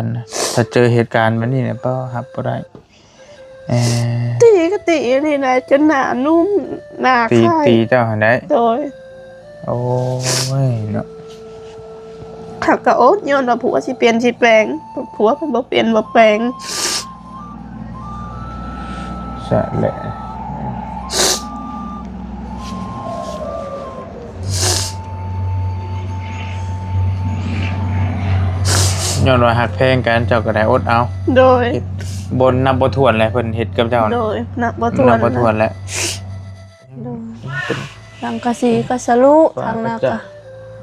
ນນະ ຖ້າເຈີເຫດການແບບນີ້ແຫຼະ ບໍ່ ຮັບບໍ່ໄດ້. ເອີ ຕີກໍຕີນີ້ແຫຼະ ຈົນໜ້ານຸ້ມ ໜ້າ ຕີ ຂາຍ ຕີເຈົ້າຫັ້ນໃດ໋? ໂດຍ. ໂອ້ຍເນາະ ເຂົາກໍອົດ ຍ້ອນວ່າຜົວຊິປ່ຽນຊິແປງ ຜົວເພິ່ນບໍ່ປ່ຽນບໍ່ແປງ. ສະແຫຼະ ຍ້ອນວ່າຮັກແພງກັນ ເຈົ້າກໍໄດ້ອົດເອົາ. ໂດຍ. ເຮັດ ບໍ່ນັບບໍ່ຖ້ວນແຫຼະ ເພິ່ນເຮັດກັບເຈົ້ານະ. ໂດຍ. ນັບບໍ່ຖ້ວນ ນັບບໍ່ຖ້ວນແຫຼະ. ໂດຍ. ສັງກະສີກໍສະລຸ ທາງໜ້າກໍ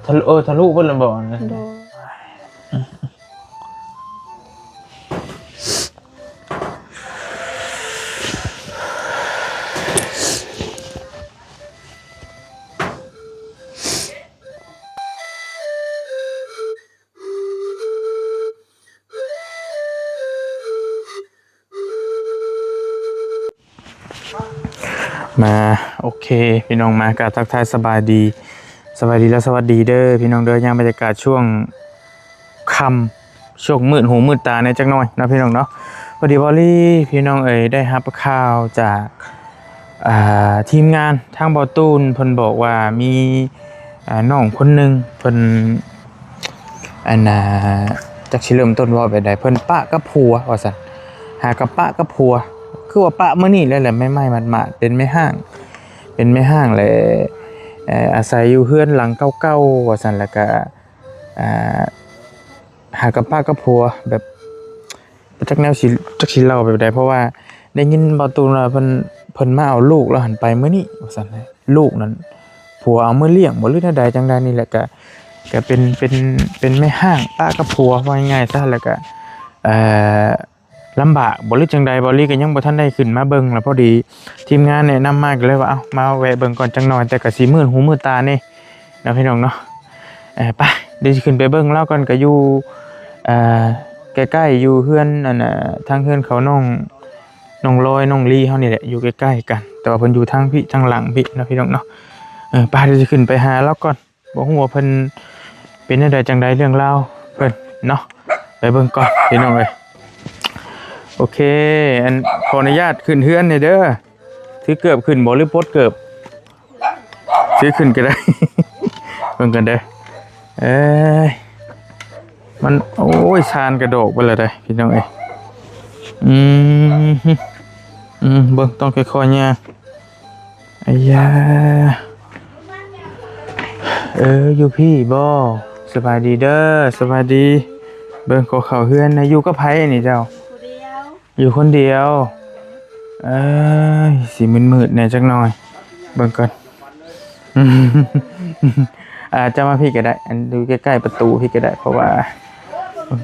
ທະລຸ ເອີ ທະລຸເບິດແລ້ວບໍ່? ໂດຍ. ມາ ໂອເຄ ພີ່ນ້ອງ ມາ ກະທັກທາຍສະບາຍດີ ສະບາຍດີ ແລະ ສະຫວັດດີເດີ ພີ່ນ້ອງເດີ. ຍາມບັນຍາກາດຊ່ວງຄ່ຳ ຊ່ວງມືດຫູມືດຕາແດ່ຈັກໜ່ອຍເນາະ ພີ່ນ້ອງເນາະ. ພໍດີເວົ້າລີ ພີ່ນ້ອງເອີຍ ໄດ້ຮັບຂ່າວຈາກ ອ່າ ທີມງານທາງບໍ່ຕູນ ເພິ່ນບອກວ່າມີ ອ່າ ນ້ອງຄົນໜຶ່ງ ເພິ່ນ ອັນນ່າ ຈັກຊິເລີ່ມຕົ້ນເວົ້າແບບໃດ ເພິ່ນປະກັບຜົວວ່າຊັ້ນ ຫາກັນປະກັບຜົວ ຄືວ່າປະມື້ນີ້ແຫຼະ ແລະ ໃໝ່ໆ ໝາດໆ ເປັນແມ່ຮ້າງ ເປັນແມ່ຮ້າງ ແລະ ເອີ ອາໄສຢູ່ເຮືອນຫຼັງເກົ່າໆ ວ່າຊັ້ນ ແລ້ວກະ ອ່າ ຫາກັນປະກັບຜົວ ແບບ ບໍ່ຈັກແນວຊິ ຈັກຊິເລົ່າແບບໃດ ເພາະວ່າໄດ້ຍິນບ່າວຕູນວ່າເພິ່ນ ເພິ່ນມາເອົາລູກລາວຫັ້ນໄປມື້ນີ້ວ່າຊັ້ນ. ລູກນັ້ນຜົວເອົາມາລ້ຽງບໍ່ ຫຼືແນວໃດຈັ່ງໃດນີ້ແຫຼະ ກະ ກະເປັນ ເປັນ ເປັນແມ່ຮ້າງປະກັບຜົວ ເວົ້າງ່າຍໆຊະ ແລ້ວກະ ເອີ ລຳບາກບໍ່ ຫຼືຈັ່ງໃດ. ບ່າວລີກໍຍັງບໍ່ທັນໄດ້ຂຶ້ນມາເບິ່ງ ແລ້ວພໍດີທີມງານແນະນຳມາ ກໍເລີຍວ່າ ເອົ້າ ມາແວະເບິ່ງກ່ອນຈັກໜ່ອຍ ແຕ່ກໍຊິມືດຫູມືດຕາແດ່ເນາະ ພີ່ນ້ອງເນາະ. ເອີ ໄປ ດຽວຊິຂຶ້ນໄປເບິ່ງລາວກ່ອນ ກໍຢູ່ ເອີ ໃກ້ໆ ຢູ່ເຮືອນ ອັນ ເອີ ທາງເຮືອນເຂົານ້ອງ ນ້ອງລອຍ ນ້ອງລີເຮົານີ້ແຫຼະ ຢູ່ໃກ້ໆ ກັນ ແຕ່ວ່າເພິ່ນຢູ່ທາງພີ້ ທາງຫຼັງພີ້ເນາະ ພີ່ນ້ອງເນາະ. ເອີ ໄປ ດຽວຊິຂຶ້ນໄປຫາລາວກ່ອນ ບໍ່ຮູ້ວ່າເພິ່ນເປັນແນວໃດຈັ່ງໃດເລື່ອງລາວເພິ່ນເນາະ ໄປເບິ່ງກ່ອນ ພີ່ນ້ອງເອີຍ. ໂອເຄ ອັນ ຂໍອະນຸຍາດຂຶ້ນເຮືອນແດ່ເດີ ຖືເກີບຂຶ້ນບໍ່ ຫຼືປົດເກີບ? ຖືຂຶ້ນກໍໄດ້ ເບິ່ງກັນເດີ. ເອີຍ ມັນ ໂອ້ຍ ຊານກະດອກໄປແລ້ວເດ້ ພີ່ນ້ອງເອີຍ. ອືມ ອືມ ເບິ່ງ ຕ້ອງຄ່ອຍໆຍ່າງ. ອາຢາ ເອີ ຢູ່ພີ້ບໍ່? ສະບາຍດີເດີ ສະບາຍດີ. ເບິ່ງ ຂໍເຂົ້າເຮືອນແດ່. ຢູ່ກັບໃຜນີ້ເຈົ້າ? ຜູ້ດຽວ. ຢູ່ຄົນດຽວ. ເອີຍ ຊິມືດໆແດ່ຈັກໜ່ອຍ ເບິ່ງກ່ອນ. ອາດຈະມາພີ້ກໍໄດ້ ອັນ ຢູ່ໃກ້ໆປະຕູພີ້ກໍໄດ້ ເພາະວ່າ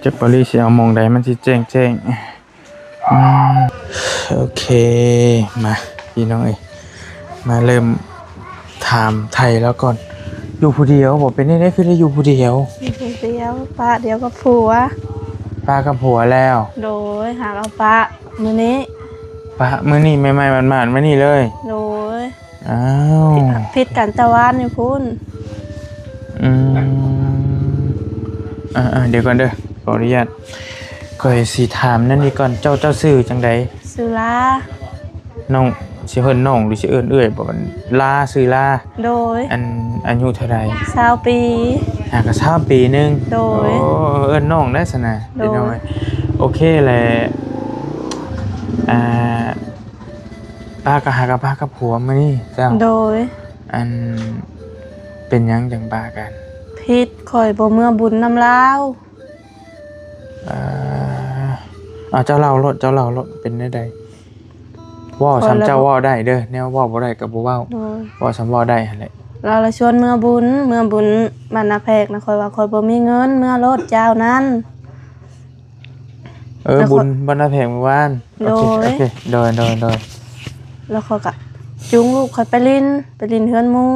ຈັກບ່າວລີຊິເອົາໝ່ອງໃດມັນຊິແຈ້ງໆ. ອືມ ໂອເຄ ມາ ພີ່ນ້ອງເອີຍ ມາເລີ່ມ ຖາມໄຖ່ລາວກ່ອນ. ຢູ່ຜູ້ດຽວບໍ່? ເປັນແນວໃດຄືໄດ້ຢູ່ຜູ້ດຽວ? ຢູ່ຜູ້ດຽວ ປະດຽວກັບຜົວ. ປະກັບຜົວແລ້ວ? ໂດຍ ຫາກເອົາປະມື້ນີ້. ປະມື້ນີ້ ໃໝ່ໆໝາດໆມື້ນີ້ເລີຍ? ໂດຍ. ອ້າວ ຜິດກັນແຕ່ວານຢູ່ພຸ້ນ. ອືມ ອ່າໆ ດຽວກ່ອນເດີ ຂໍອະນຸຍາດ ຂ້ອຍຊິຖາມແນວນີ້ກ່ອນ. ເຈົ້າ ເຈົ້າຊື່ຈັ່ງໃດ? ຊື່ລາ. ນ້ອງ ຊິເອີ້ນນ້ອງ ຫຼືຊິເອີ້ນເອື້ອຍບໍ່? ລາ ຊື່ລາ. ໂດຍ. ອັນ ອາຍຸເທົ່າໃດ? ຊາວປີ. ຫາກະຊາວປີໜຶ່ງ. ໂດຍ. ໂອ້ ເອີ້ນນ້ອງໄດ້ຊັ້ນນະ. ໂດຍ. ໂອເຄແຫຼະ. ອ່າ ປາກໍຫາກັບ ປາກັບຜົວມື້ນີ້ເຈົ້າ. ໂດຍ. ອັນ ເປັນຫຍັງຈັ່ງປາກັນ? ຜິດ ຂ້ອຍບໍ່ເມືອບຸນນຳລາວ. ເອີ ເອົາ ເຈົ້າເລົ່າໂລດ ເຈົ້າເລົ່າໂລດ ເປັນແນວໃດ? ເວົ້າສ່ຳເຈົ້າເວົ້າໄດ້ເດີ ແນວເວົ້າບໍ່ໄດ້ກໍບໍ່ເວົ້າ. ໂດຍ. ເວົ້າສ່ຳເວົ້າໄດ້ຫັ້ນແຫຼະ. ລາວລະຊວນເມືອບຸນ ເມືອບຸນບ້ານນາແພກນະ ຂ້ອຍວ່າຂ້ອຍບໍ່ມີເງິນ ເມືອໂລດເຈົ້ານັ້ນ. ເອີ ແລ້ວຂ້ອຍ ບຸນບ້ານນາແພກມື້ວານ. ໂດຍ. ໂອເຄ ໂອເຄ ໂດຍ ໂດຍ ໂດຍ. ແລ້ວຂ້ອຍກະຈູງລູກຂ້ອຍໄປຫຼິ້ນ ໄປຫຼິ້ນເຮືອນໝູ່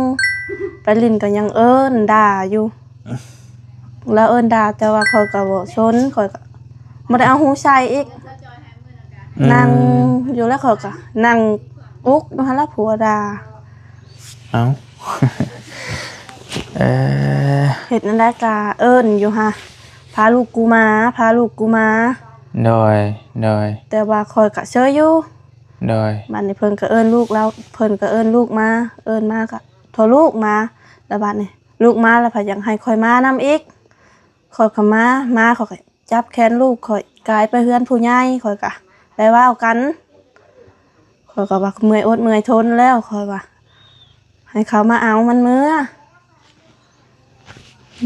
ໄປຫຼິ້ນກໍຍັງເອີ້ນດ່າຢູ່. ລາວເອີ້ນດ່າ ແຕ່ວ່າຂ້ອຍກໍບໍ່ສົນ ຂ້ອຍກໍບໍ່ໄດ້ເອົາຫູໃສ່ອີກ. ອືມ. ນັ່ງຢູ່ແລ້ວ ຂ້ອຍກໍນັ່ງອຸກຢູ່ຫັ້ນລະ ຜົວດ່າ. ເອົ້າ ເອີ ເຮັດແນວໃດກໍເອີ້ນຢູ່ຫາ. ພາລູກກູມາ ພາລູກກູມາ. ໂດຍ ໂດຍ. ແຕ່ວ່າຂ້ອຍກະເຊີຍຢູ່. ໂດຍ. ບາດນີ້ເພິ່ນກະເອີ້ນລູກລາວ ເພິ່ນກະເອີ້ນລູກມາ ເອີ້ນມາກະໂທລູກມາ. ແລ້ວບາດນີ້ລູກມາແລ້ວພັດຢາກໃຫ້ຂ້ອຍມານຳອີກ. ຂ້ອຍກະມາ ມາຂ້ອຍກະ ຈັບແຂນລູກຂ້ອຍ ກາຍໄປເຮືອນຜູ້ໃຫຍ່ ຂ້ອຍກະໄດ້ເວົ້າກັນ. ຂ້ອຍກະວ່າເມື່ອຍອົດເມື່ອຍທົນແລ້ວ ຂ້ອຍວ່າ ໃຫ້ເຂົາມາເອົາມັນເມືອ.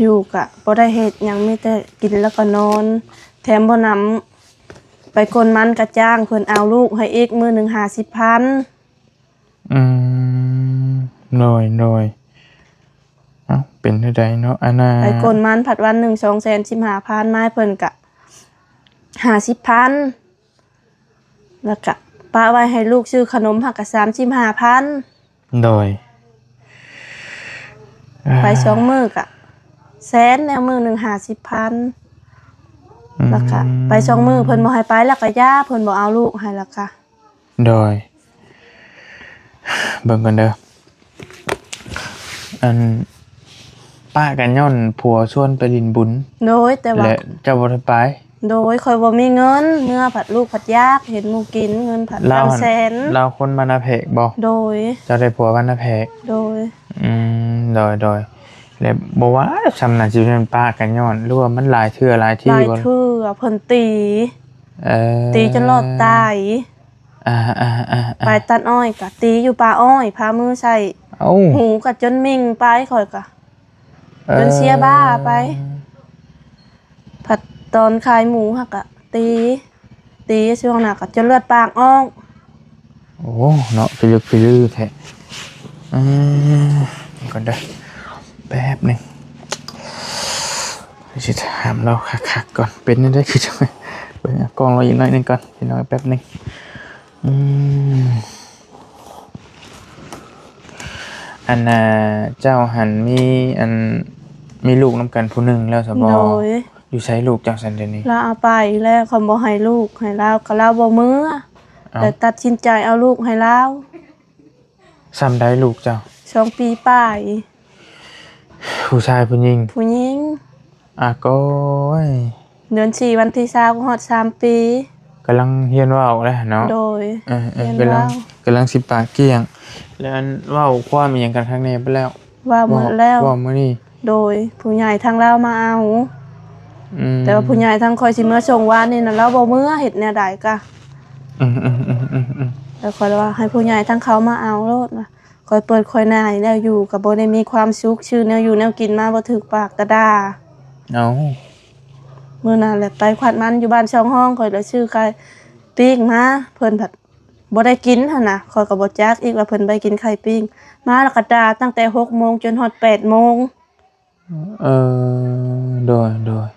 ຢູ່ກະບໍ່ໄດ້ເຮັດຫຍັງ ມີແຕ່ກິນແລ້ວກະນອນ. ແຖມບໍ່ນຳ ໄປກົນມັນກະຈ້າງເພິ່ນເອົາລູກໃຫ້ອີກ ມື້ໜຶ່ງຫ້າສິບພັນ. ອືມ ໂດຍ ໂດຍ. ເອົ້າ ເປັນແນວໃດເນາະ ອັນນ່າ ໄປກົນມັນພັດວັນໜຶ່ງສອງແສນສິບຫ້າພັນ ມາໃຫ້ເພິ່ນກະຫ້າສິບພັນ ແລ້ວກະປະໄວ້ໃຫ້ລູກຊື້ຂະໜົມຫັ້ນກະສາມສິບຫ້າພັນ. ໂດຍ. ໄປສອງມື້ກະແສນແນວ ມື້ໜຶ່ງຫ້າສິບພັນ. ອືມ ແລ້ວກະໄປສອງມື້ເພິ່ນບໍ່ໃຫ້ໄປ ແລ້ວກະຢ່າ ເພິ່ນບໍ່ເອົາລູກໃຫ້ ແລ້ວກະ ໂດຍ. ເບິ່ງກ່ອນເດີ ອັນ ປະກັນຍ້ອນຜົວຊວນໄປຫຼິ້ນບຸນ. ໂດຍ ແຕ່ວ່າ ແລະ ເຈົ້າບໍ່ໄດ້ໄປ. ໂດຍ ຂ້ອຍບໍ່ມີເງິນ ເມືອພັດລູກພັດຢາກ ເຫັນໝູ່ກິນ ເງິນພັດ ລາວຫັ້ນ ສາມແສນ. ລາວຄົນບ້ານນາແພກບໍ່? ໂດຍ. ເຈົ້າໄດ້ຜົວບ້ານນາແພກ? ໂດຍ. ອືມ ໂດຍ ໂດຍ. ແລະ ບໍ່ວ່າສ່ຳນັ້ນ ຊິແມ່ນປະກັນຍ້ອນ ຫຼືວ່າມັນຫຼາຍເທື່ອຫຼາຍທີບໍ່? ຫຼາຍເທື່ອ ເພິ່ນຕີ. ເອີ ຕີຈົນລອດຕາຍ. ອ່າໆໆໆ ໄປຕັດອ້ອຍກະຕີຢູ່ປ່າອ້ອຍ ພາມືໃສ່. ເອົ້າ ຫູກະຈົນມິ່ງໄປ ຂ້ອຍກະ ເອີ ຈົນເສຍບ້າໄປ. ພັດຕອນຂາຍໝູຫັ້ນກະຕີ ຕີຊ່ວງນັ້ນກະຈົນເລືອດປາກອອກ. ໂອ້ ເນາະ ພິລຶກພິລືແທ້. ເອີ ກ່ອນເດີ ແປັບໜຶ່ງ ຊິຖາມລາວຄັກໆກ່ອນ ເປັນແນວໃດຄືຈັ່ງ ເບິ່ງກ້ອງລາວອີກໜ້ອຍໜຶ່ງກ່ອນ ພີ່ນ້ອງ ແປັບໜຶ່ງ. ອືມ ອັນນ່າ ເຈົ້າຫັ້ນມີ ອັນ ມີລູກນຳກັນຜູ້ໜຶ່ງແລ້ວຊະບໍ່? ໂດຍ. ຢູ່ໃສລູກເຈົ້າຊັ້ນດຽວນີ້? ລາວເອົາໄປແລ້ວ ຂ້ອຍບໍ່ໃຫ້ລູກໃຫ້ລາວ ກະລາວບໍ່ເມືອ. ເອົ້າ ແລ້ວຕັດສິນໃຈເອົາລູກໃຫ້ລາວ. ສ່ຳໃດລູກເຈົ້າ? ສອງປີປາຍ. ຜູ້ຊາຍຜູ້ຍິງ? ຜູ້ຍິງ. ອາໂກຍ ເດືອນສີ່ວັນທີຊາວຮອດສາມປີ. ກຳລັງຮຽນເວົ້າແລ້ວເນາະ? ໂດຍ. ເອີໆ ຮຽນເວົ້າ ກຳລັງ ກຳລັງຊິປາກກ້ຽງ. ແລ້ວອັນເວົ້າຄວາມອີ່ຫຍັງກັນຄັກແນ່ເບິດແລ້ວ? ເວົ້າໝົດແລ້ວ. ເວົ້າ ເວົ້າມື້ນີ້? ໂດຍ. ຜູ້ໃຫຍ່ທາງລາວມາເອົາ. ອືມ ແຕ່ວ່າຜູ້ໃຫຍ່ທາງຂ້ອຍຊິເມືອສົ່ງວານນີ້ນະ ລາວບໍ່ເມືອ ເຮັດແນວໃດກະ. ອືມໆໆໆໆ ແລ້ວຂ້ອຍລະວ່າໃຫ້ຜູ້ໃຫຍ່ທາງເຂົາມາເອົາໂລດວ່າ ຂ້ອຍເປີດຂ້ອຍໜ້າແລ້ວ ຢູ່ກະບໍ່ໄດ້ມີຄວາມສຸກ ຊື້ແນວຢູ່ແນວກິນມາບໍ່ຖືກປາກກະດ່າ. ເອົ້າ ມື້ນັ້ນແຫຼະໄປຂວັດມັນຢູ່ບ້ານຊ່ອງຫ້ອງ ຂ້ອຍລະຊື້ໄຂ່ປີ້ງມາ ເພິ່ນພັດບໍ່ໄດ້ກິນຫັ້ນນະ. ຂ້ອຍກະບໍ່ຈັກອີກວ່າເພິ່ນໄປກິນໄຂ່ປີ້ງ ມາລະກະດ່າຕັ້ງແຕ່ຫົກໂມງຈົນຮອດແປດໂມງ. ເອີ ໂດຍ ໂດຍ.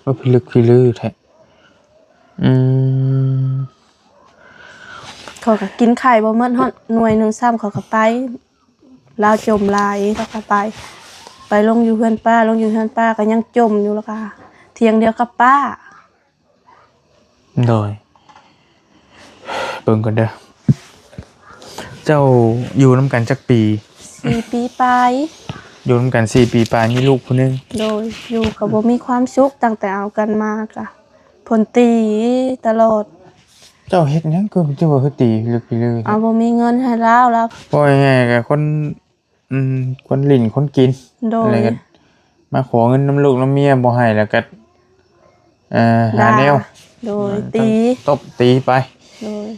ໂອ້ ພິລຶກພິລືແທ້. ອືມ ຂ້ອຍກະກິນໄຂ່ບໍ່ໝົດຮອດໜ່ວຍໜຶ່ງຊ້ຳ ຂ້ອຍກະໄປ. ລາວຈົ່ມຫຼາຍ ລາວກະໄປ ໄປລົງຢູ່ເຮືອນປ້າ ລົງຢູ່ເຮືອນປ້າກະຍັງຈົ່ມຢູ່ ລະກະທ່ຽງດຽວກັບປ້າ. ໂດຍ. ເບິ່ງກ່ອນເດີ ເຈົ້າຢູ່ນຳກັນຈັກປີ? ສີ່ປີປາຍ. ຢູ່ນຳກັນສີ່ປີປາຍ ມີລູກຜູ້ໜຶ່ງ. ໂດຍ. ຢູ່ກະບໍ່ມີຄວາມສຸກ ຕັ້ງແຕ່ເອົາກັນມາກະເພິ່ນຕີຕະຫຼອດ. ເຈົ້າເຮັດຫຍັງຄື ຈັ່ງວ່າຄືຕີລຶກຕີລື? ເອົາ ບໍ່ມີເງິນໃຫ້ລາວ ລາວ ເວົ້າງ່າຍໆ ກະຄົນ ອືມ ຄົນຫຼິ້ນຄົນກິນ. ໂດຍ. ແລ້ວກະມາຂໍເງິນນຳລູກນຳເມຍບໍ່ໃຫ້ ແລ້ວກະ ເອີ ຫາແນວ ໂດຍ ຕີ ຕົບຕີໄປ. ໂດຍ.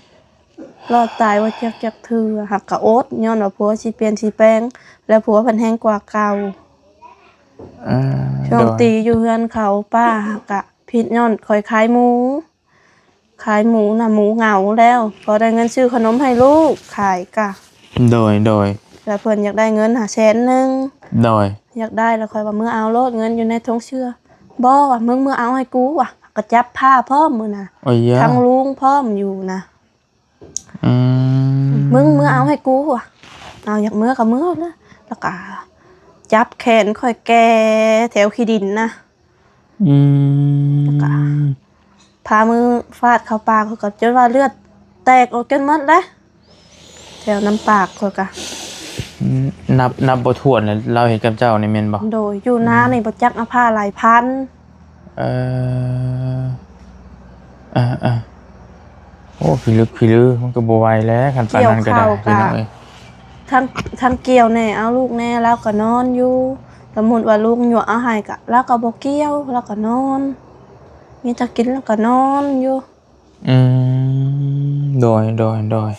ລອດຕາຍບໍ່ຈັກຈັກເທື່ອ ຫາກກະອົດ ຍ້ອນວ່າຜົວຊິປ່ຽນຊິແປງ ແລະ ຜົວເພິ່ນແຮງກວ່າເກົ່າ. ເອີ ຊ່ວງ ໂດຍ ຕີຢູ່ເຮືອນເຂົາ ປ້າຫາກກະຜິດ ຍ້ອນຂ້ອຍຂາຍໝູ. ຂາຍໝູນະ ໝູເຫງົາແລ້ວ ພໍໄດ້ເງິນຊື້ຂະໜົມໃຫ້ລູກຂາຍກະ. ໂດຍ ໂດຍ. ແລ້ວເພິ່ນຢາກໄດ້ເງິນຫາແສນໜຶ່ງ. ໂດຍ. ຢາກໄດ້ ແລ້ວຂ້ອຍວ່າເມືອເອົາໂລດ ເງິນຢູ່ໃນຖົງເສື້ອ. ບໍ່ວ່າ ມຶງເມືອເອົາໃຫ້ກູວ່າ ກະຈັບພ້າພ້ອມມື້ນະ. ໂອ້ຍ ທັງລຸງພ້ອມຢູ່ນະ. ອືມ ມຶງເມືອເອົາໃຫ້ກູວ່າ. ເອົາ ຢາກເມືອກະເມືອນະ. ແລ້ວກະຈັບແຂນຂ້ອຍແກ່ແຖວຂີ້ດິນນະ. ອືມ ແລ້ວກະພາມືຟາດເຂົ້າປາກ ຂ້ອຍກະຈົນວ່າເລືອດແຕກອອກຈົນໝົດແຫຼະ ແຖວນ້ຳປາກຂ້ອຍກະ. ອືມ ນັບ ນັບບໍ່ຖ້ວນເລີຍ ລາວເຮັດກັບເຈົ້ານີ້ແມ່ນບໍ່? ໂດຍ. ຢູ່ນານີ້ ອືມ ບໍ່ຈັກອາພາດຫຼາຍພັນ. ເ ເອີ ເອີໆ ໂອ້ ພິລຶກພິລື ມັນກໍບໍ່ໄຫວແລ້ວ ຄັນປານນັ້ນກໍໄດ້ ກ່ຽວເຂົ້າ ພີ່ນ້ອງເອີຍ ທັງ ທັງກ່ຽວແດ່ ເອົາລູກແດ່ ລາວກໍນອນຢູ່. ສົມມຸດວ່າລູກຍົວະເອົາໃຫ້ ກໍ ລາວກໍບໍ່ກ່ຽວ ລາວກໍນອນ ມີແຕ່ກິນລາວກໍນອນຢູ່. ອືມ ໂດຍ ໂດຍ ໂດຍ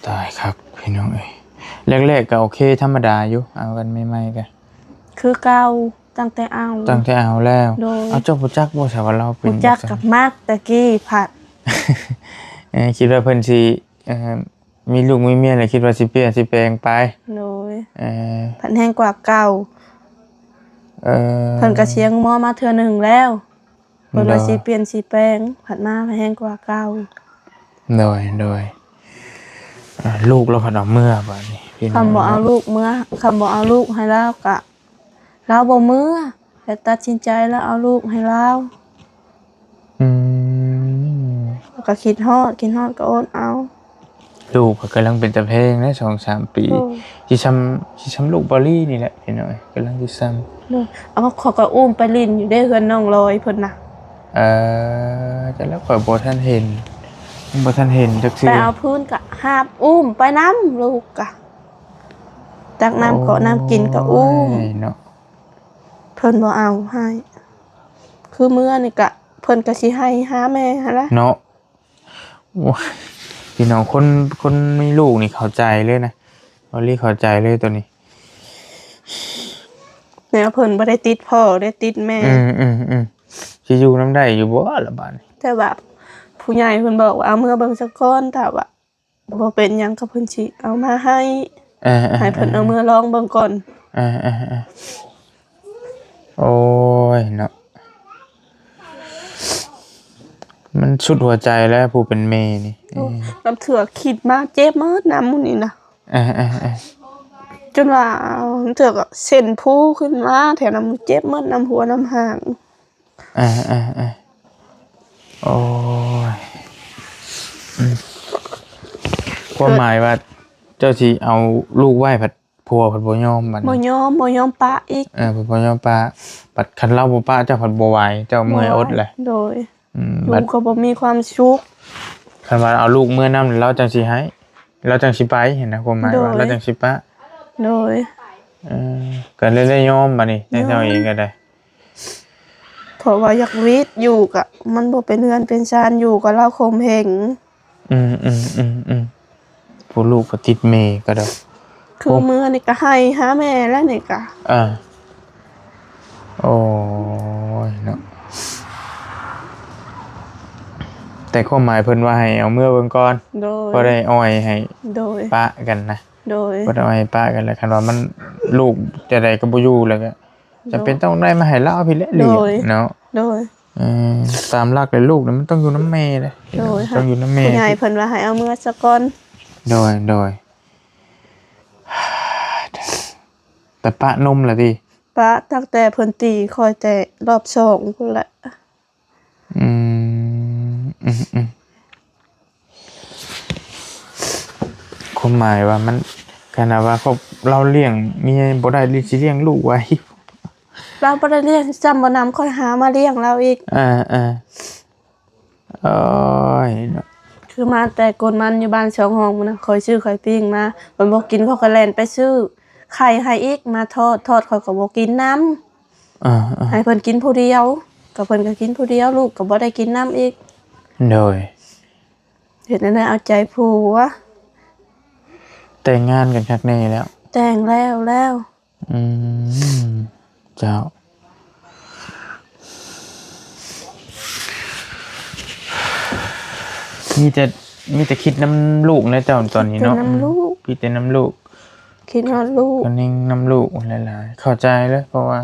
ຕາຍຄັກພີ່ນ້ອງເອີຍ ແລກໆກໍໂອເຄ ທຳມະດາຢູ່ ເອົາກັນໃໝ່ໆກໍ ຄືເກົ່າ ຕັ້ງແຕ່ເອົາ ຕັ້ງແຕ່ເອົາແລ້ວ ໂດຍ ເອົາ ເຈົ້າບໍ່ຈັກບໍ່ຊະວ່າລາວເປັນ ບໍ່ຈັກ ແບບ ກັບມັກແຕ່ກີ້ພັດ ເອີ ຄິດວ່າເພິ່ນຊິ ເອີ ມີລູກມີເມຍແລ້ວ ຄິດວ່າຊິປ່ຽນຊິແປງໄປ ໂດຍ ເອີ ພັດແຮງກວ່າເກົ່າ ເອີ ເພິ່ນກໍເຊຍງໝໍມາເທື່ອໜຶ່ງແລ້ວ ເພິ່ນວ່າ ໂດຍ ຊິປ່ຽນຊິແປງ ພັດມາແຮງກວ່າເກົ່າ ໂດຍ ໂດຍ ອ່າ ລູກລາວພັດເອົາເມືອບາດນີ້ ຄັນບໍ່ເອົາລູກເມືອ ຄັນບໍ່ເອົາລູກໃຫ້ລາວກະ ລາວບໍ່ເມືອ ແຕ່ຕັດສິນໃຈລາວເອົາລູກໃຫ້ລາວ ອືມ ລາວກໍຄິດຮອດ ຄິດຮອດກໍອົດເອົາ. ລູກກໍກຳລັງເປັນຕາແພງນະ ສອງສາມປີ ໂອ້ ຊິຊ່ຳ ຊິຊ່ຳລູກບາລີນີ້ແຫຼະພີ່ນ້ອງ ກຳລັງຊິຊ່ຳ ໂດຍ ເອົາ ຂ້ອຍກໍອຸ້ມໄປຫຼິ້ນຢູ່ເດ້ ເຮືອນນ້ອງລອຍເພິ່ນນະ ເອີ ແຕ່ລະຂ້ອຍບໍ່ທັນເຫັນ ຍັງບໍ່ທັນເຫັນຈັກເທື່ອ ໄປເອົາພື້ນກໍຫາບອຸ້ມໄປນຳ ລູກກໍ ຕັກນ້ຳເກາະນ້ຳກິນກໍອຸ້ມ ໂອ້ຍເນາະ ເພິ່ນບໍ່ເອົາໃຫ້ ຄືເມືອນີ້ກະ ເພິ່ນກະຊິໄຫ້ຫາແມ່ຫັ້ນລະ ເນາະ. ໂອ້ຍ ພີ່ນ້ອງ ຄົນ ຄົນມີລູກນີ້ເຂົ້າໃຈເລີຍນະ ບາລີເຂົ້າໃຈເລີຍໂຕນີ້ ແນວເພິ່ນບໍ່ໄດ້ຕິດພໍ່ ໄດ້ຕິດແມ່ ອືມໆໆ ຊິຢູ່ນຳໄດ້ຢູ່ບໍ່ລະບາດນີ້ ແຕ່ວ່າຜູ້ໃຫຍ່ເພິ່ນບອກວ່າ ເອົາເມືອເບິ່ງສາກ່ອນ ຖ້າວ່າ ບໍ່ເປັນຫຍັງກໍເພິ່ນຊິເອົາມາໃຫ້ ເອີໆໆ ໃຫ້ເພິ່ນເອົາເມືອລອງເບິ່ງກ່ອນ ເອີໆໆ ໂອ້ຍເນາະ ມັນສຸດຫົວໃຈແລ້ວຜູ້ເປັນແມ່ນີ້ ໂອ້ ເອີ ລາງເທື່ອຄິດມາເຈັບໝົດນຳໝູ່ນີ້ນະ ເອີໆ ຈົນວ່າລາງເທື່ອກໍເສັ້ນພູຂຶ້ນມາແຖວນຳໝູ່ ເຈັບໝົດນຳຫົວນຳຫາງ. ເອີໆໆ ໂອ້ຍ ອືມ ຄວາມໝາຍວ່າເຈົ້າຊິເອົາລູກໄວ້ ພັດຜົວພັດບໍ່ຍອມ ບັດນີ້ ບໍ່ຍອມ ບໍ່ຍອມປະອີກ ເອີ ເພິ່ນບໍ່ຍອມປະ ບັດຄັນລາວບໍ່ປະເຈົ້າພັດບໍ່ໄຫວ ເຈົ້າເມື່ອຍອົດແຫຼະ ໂດຍ ອືມ ຢູ່ກໍບໍ່ມີຄວາມສຸກ ຄັນວ່າເອົາລູກເມືອນຳ ລາວຈັ່ງຊິໃຫ້ ລາວຈັ່ງຊິໄປຫັ້ນນະ ຄວາມໝາຍວ່າ ໂດຍ ລາວຈັ່ງຊິປະ ໂດຍ ເອີ ກໍເລີຍໄດ້ຍອມບັດນີ້ ຍອມ ແຕ່ເຈົ້າເອງກໍໄດ້ ເພາະວ່າຢາກວິດຢູ່ກະ ມັນບໍ່ເປັນເຮືອນເປັນຊານ ຢູ່ກະລາວຂົ່ມເຫັງ ອືມໆໆໆ ຜູ້ລູກກໍຕິດແມ່ກໍດອກ ຄືເມືອນີ້ກະໄຫ້ຫາແມ່ແລ້ວນີ້ກະ ເອີ ໂອ້ຍເນາະ ແຕ່ຄວາມໝາຍເພິ່ນວ່າໃຫ້ເອົາເມືອເບິ່ງກ່ອນ ໂດຍ ພໍໄດ້ອ່ອຍໃຫ້ ໂດຍ ປະກັນນະ ໂດຍ ພໍໄດ້ອ່ອຍປະກັນ ແລ້ວຄັນວ່າມັນ ລູກຈະໃດກໍບໍ່ຢູ່ແລ້ວກໍ ຈຳເປັນ ໂດຍ ຕ້ອງໄດ້ມາໃຫ້ລາວພີ້ແຫຼະ ໂດຍ ເນາະ ໂດຍ ເອີ ຕາມຫຼັກແລ້ວລູກນີ້ມັນຕ້ອງຢູ່ນຳແມ່ເດ້ ໂດຍ ຕ້ອງຢູ່ນຳແມ່ ຜູ້ໃຫຍ່ເພິ່ນວ່າໃຫ້ເອົາເມືອສາກ່ອນ ໂດຍ ໂດຍ ແຕ່ປະນົມລະຕິ ປະຕັ້ງແຕ່ເພິ່ນຕີຂ້ອຍແຕ່ຮອບສອງພຸ້ນແຫຼະ ອືມ ອືມໆ ຄວາມໝາຍວ່າມັນ ຂະໜາດວ່າຄອບ ລາວລ້ຽງເມຍບໍ່ໄດ້ ຫຼືຊິລ້ຽງລູກໄຫວ ລາວບໍ່ໄດ້ລ້ຽງ ຊ້ຳບໍ່ນຳຂ້ອຍຫາມາລ້ຽງລາວອີກ ເອີໆ ໂອ້ຍເນາະ ຄືມາແຕ່ກົນມັນຢູ່ບ້ານຊ່ອງຮ່ອງພຸ້ນນະ ຂ້ອຍຊື້ໄຂ່ປີ້ງມາ ເພິ່ນບໍ່ກິນ ຂ້ອຍກໍແລ່ນໄປຊື້ໄຂ່ໃຫ້ອີກ ມາທອດ ທອດຂ້ອຍກໍບໍ່ກິນນຳ ເອີໆ ໃຫ້ເພິ່ນກິນຜູ້ດຽວ ກໍເພິ່ນກໍກິນຜູ້ດຽວ ລູກກໍບໍ່ໄດ້ກິນນຳອີກ ໂດຍ ເຮັດແນວໃດເອົາໃຈຜົວ ແຕ່ງງານກັນຄັກແນ່ແລ້ວ ແຕ່ງແລ້ວແລ້ວ ອືມ ເຈົ້າ ມີແຕ່ ມີແຕ່ຄິດນຳລູກແຫຼະເຈົ້າຕອນນີ້ເນາະ ຄິດແຕ່ນຳລູກ ອືມ ຄິດແຕ່ນຳລູກ ຄິດຮອດລູກ ກໍຍິງນຳລູກຫຼາຍໆ ເຂົ້າໃຈເລີຍ ເພາະວ່າ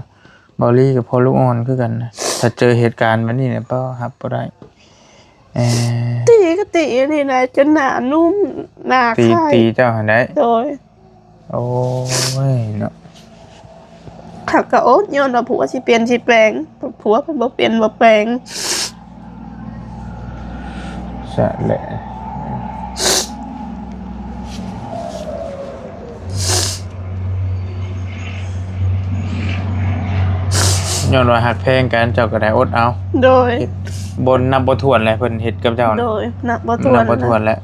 ເບົາລີກໍພໍ່ລູກອ່ອນຄືກັນນະ ຖ້າເຈີເຫດການແບບນີ້ແຫຼະ ບໍ່ ຮັບບໍ່ໄດ້ ເອີ ຕີກໍຕີນີ້ແຫຼະ ຈົນໜ້ານຸ້ມໜ້າ ຕີ ໄຂ່ ຕີເຈົ້າຫັ້ນໄດ໋ ໂດຍ ໂອ້ຍເນາະ ຄັກກະອົດ ຍ້ອນວ່າຜົວຊິປ່ຽນຊິແປງ ຜົວເພິ່ນບໍ່ປ່ຽນບໍ່ແປງ ສະແຫຼະ ອື ຍ້ອນວ່າຮັກແພງກັນ ເຈົ້າກໍໄດ້ອົດເອົາ. ໂດຍ. ເຮັດບໍ່ນັບບໍ່ຖ້ວນແຫຼະ ເພິ່ນເຮັດກັບເຈົ້ານະ. ໂດຍ. ນັບບໍ່ຖ້ວນ ນັບບໍ່ຖ້ວນແຫຼະ.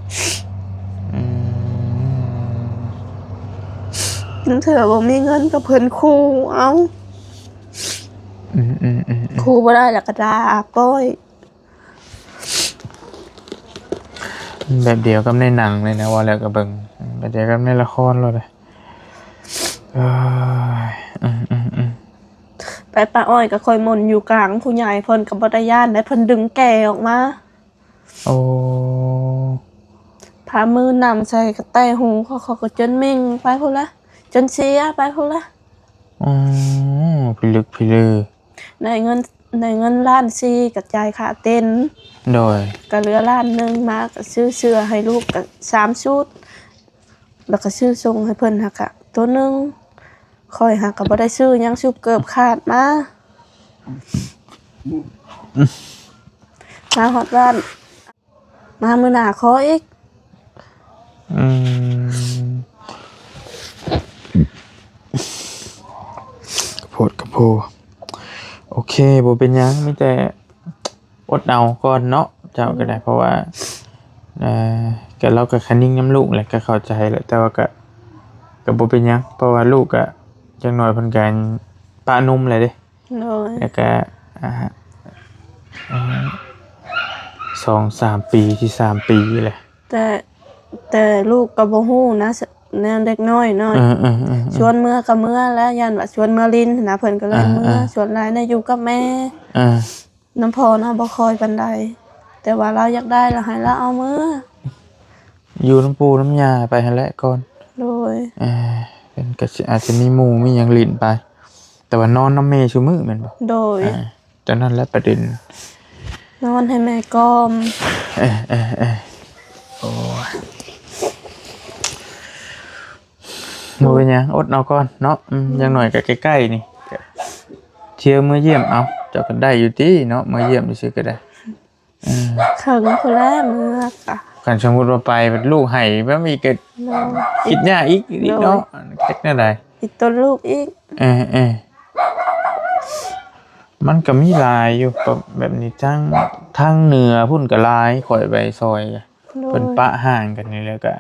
ອືມ ບາງເທື່ອບໍ່ມີເງິນກໍເພິ່ນຂູ່ເອົາ. ອືມໆໆໆ ຂູ່ບໍ່ໄດ້ແລ້ວກໍດ່າ ປ່ອຍ. ແບບດຽວກັບໃນໜັງເລີຍນະ ເວົ້າແລ້ວກໍເບິ່ງ ແບບດຽວກັບໃນລະຄອນໂລດເລີຍ. ເອີຍ ອືມໆໆ ໄປປ່າອ້ອຍກໍຂ້ອຍໝົນຢູ່ກາງຜູ້ໃຫຍ່ ເພິ່ນກໍບໍ່ໄດ້ຢ້ານໃດ ເພິ່ນດຶງແກອອກມາ. ໂອ້ ພາມືນ້ຳໃສ່ກະແຕຫູ ຂ້ອຍກໍຈົນເມັ່ງໄປພຸ້ນລະ ຈົນເສຍໄປພຸ້ນລະ. ອໍ ພິລຶກພິລື. ໄດ້ເງິນ ໄດ້ເງິນລ້ານສີ່ ກໍຈ່າຍຄ່າເຕັນ. ໂດຍ. ກໍເຫຼືອລ້ານໜຶ່ງ ມາກໍຊື້ເສື້ອໃຫ້ລູກກໍສາມຊຸດ ແລ້ວກໍຊື້ສົ່ງໃຫ້ເພິ່ນຫັ້ນກະໂຕໜຶ່ງ. ຂ້ອຍຫາກໍບໍ່ໄດ້ຊື້ຫຍັງ ຊຸບເກີບຂາດມາ ມາຮອດບ້ານ ມາມື້ໜ້າຂໍອີກ. ອືມ ກະໂພດກະໂພ. ໂອເຄ ບໍ່ເປັນຫຍັງ ມີແຕ່ອົດເອົາກ່ອນເນາະ ເຈົ້າກໍໄດ້. ອືມ ເພາະວ່າ ເອີ ກໍ ລາວກໍຄະນິງນຳລູກແຫຼະ ກໍເຂົ້າໃຈແຫຼະ ແຕ່ວ່າກໍ ກໍບໍ່ເປັນຫຍັງ ເພາະວ່າລູກກໍ ຢ່າງໜ້ອຍເພິ່ນກໍປະນົມແລ້ວເດ້. ໂດຍ. ແລ້ວກະ ອ່າ ອ່າ ສອງສາມປີ ທີ່ສາມປີແຫຼະ. ແຕ່ ແຕ່ລູກກໍບໍ່ຮູ້ນະ ແນວເດັກນ້ອຍເນາະ. ເອີໆໆໆ ຊວນເມືອກໍເມືອແລ້ວ ຢ້ານວ່າຊວນເມືອຫຼິ້ນຫັ້ນນະ ເພິ່ນກໍເລີຍເມືອ. ເອີໆ ສ່ວນຫຼາຍນະຢູ່ກັບແມ່. ເອີ ນຳພໍ່ນະບໍ່ຄ່ອຍປານໃດ ແຕ່ວ່າລາວຢາກໄດ້ລະໃຫ້ລາວເອົາເມືອ. ຢູ່ນຳປູ່ນຳຍ່າໄປຫັ້ນແຫຼະກ່ອນ. ໂດຍ. ເອີ ເພິ່ນກໍຊິ ອາດຈະມີໝູ່ມີຫຍັງຫຼິ້ນໄປ ແຕ່ວ່ານອນນຳແມ່ຊຸມື້ແມ່ນບໍ່? ໂດຍ. ອ່າ ຕອນນັ້ນແຫຼະປະເດັນ ນອນໃຫ້ແມ່ກ່ອມ. ເອີໆໆ ໂອ້ຍ ບໍ່ເປັນຫຍັງ ອົດເອົາກ່ອນເນາະ. ອືມ ອືມ ຢ່າງໜ້ອຍກໍໃກ້ໆນີ້ ກໍທ່ຽວເມືອຢ້ຽມເອົາ. ເຈົ້າກໍໄດ້ຢູ່ຕິເນາະ ເມືອຢ້ຽມຊື່ໆກໍໄດ້. ເອີ ເຖິງພຸ້ນແຫຼະເມືອກະ ຄັນສົມມຸດວ່າໄປ ບັດລູກໄຫ້ແບບນີ້ກໍ ໂດຍ ຄິດຍາກອີກ. ໂດຍ. ເນາະ ເຮັດແນວໃດ ອີກຕົນລູກອີກ. ເອີໆ ມັນກໍມີຫຼາຍຢູ່ ແບບນີ້ ທາງ ທາງເໜືອພຸ້ນກໍຫຼາຍ ຂ້ອຍໄປຊ່ອຍ. ໂດຍ. ເພິ່ນປະຮ່າງກັນນີ້ແລ້ວກໍ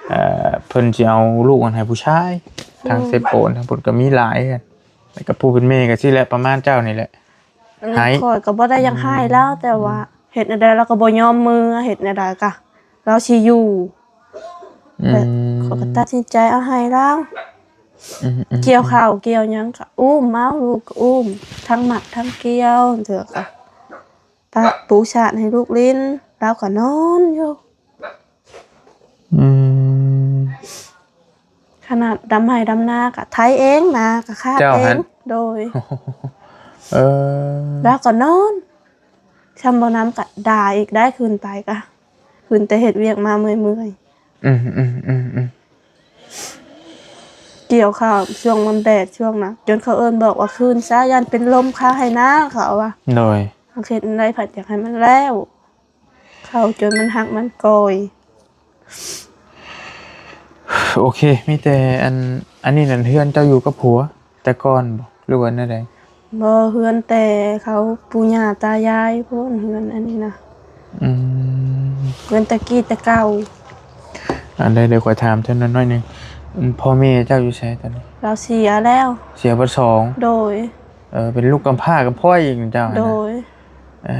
ເອີ ເພິ່ນຊິເອົາລູກຫັ້ນໃຫ້ຜູ້ຊາຍ. ໂດຍ. ທາງເຊໂປນທາງພຸ້ນກໍມີຫຼາຍກັນ ແລ້ວກໍຜູ້ເປັນແມ່ກໍຊີ້ແຫຼະ ປະມານເຈົ້ານີ້ແຫຼະ. ອັນນີ້ ໃຫ້ ຂ້ອຍກໍບໍ່ໄດ້ຢາກໃຫ້ລາວ ອືມ ແຕ່ວ່າເຮັດແນວໃດລາວກໍບໍ່ຍອມເມືອ ເຮັດແນວໃດກະລາວຊິຢູ່. ອືມ ແລ້ວຂ້ອຍກໍຕັດສິນໃຈເອົາໃຫ້ລາວ. ອືມໆໆ ກ່ຽວເຂົ້າກ່ຽວຫຍັງກໍອຸ້ມເອົາ ລູກກໍອຸ້ມ ທັງມັດທັງກ່ຽວ ເທື່ອກໍປະປູສາດໃຫ້ລູກຫຼິ້ນ ລາວກໍນອນຢູ່. ອືມ ຂະໜາດດຳໄຮ່ດຳນາກະໄຖເອງ ນາກະຄາດເອງ. ເຈົ້າຫັ້ນ? ໂດຍ. ເອີ ລາວກໍນອນ ຊ່ຳບໍ່ນຳກະດ່າອີກໄດ້ ຄືນໄປກະ ຄືນແຕ່ເຮັດວຽກມາເມື່ອຍໆ. ອືມໆໆໆ ກ່ຽວເຂົ້າຊ່ວງມັນແດດ ຊ່ວງນະ ຈົນເຂົາເອີ້ນບອກວ່າຄືນຊະ ຢ້ານເປັນລົມຄາໄຮ່ນາ ເຂົາວ່າ. ໂດຍ. ເຮົາເຮັດແນວໃດພັດຢາກໃຫ້ມັນແລ້ວ ເຂົ້າຈົນມັນຫັກມັນກ່ອຍ. ໂອເຄ ມີແຕ່ອັນ ອັນນີ້ນັ້ນ ເຮືອນເຈົ້າຢູ່ກັບຜົວແຕ່ກ່ອນບໍ່ ຫຼືວ່າແນວໃດ? ບໍ່ ເຮືອນແຕ່ເຂົາປູ່ຍ່າຕາຍາຍພຸ້ນ ເຮືອນອັນນີ້ນະ. ອືມ ເຮືອນແຕ່ກີ້ແຕ່ເກົ່າ. ອັນໃດ ດຽວຂ້ອຍຖາມເຈົ້າໜ້ອຍໜຶ່ງ ອືມ ພໍ່ແມ່ເຈົ້າຢູ່ໃສຕອນນີ້? ລາວເສຍແລ້ວ. ເສຍເບິດສອງ? ໂດຍ. ເອີ ເປັນລູກກຳພ້າກຳພ້ອຍອີກເຈົ້າຫັ້ນນະ? ໂດຍ. ເອີ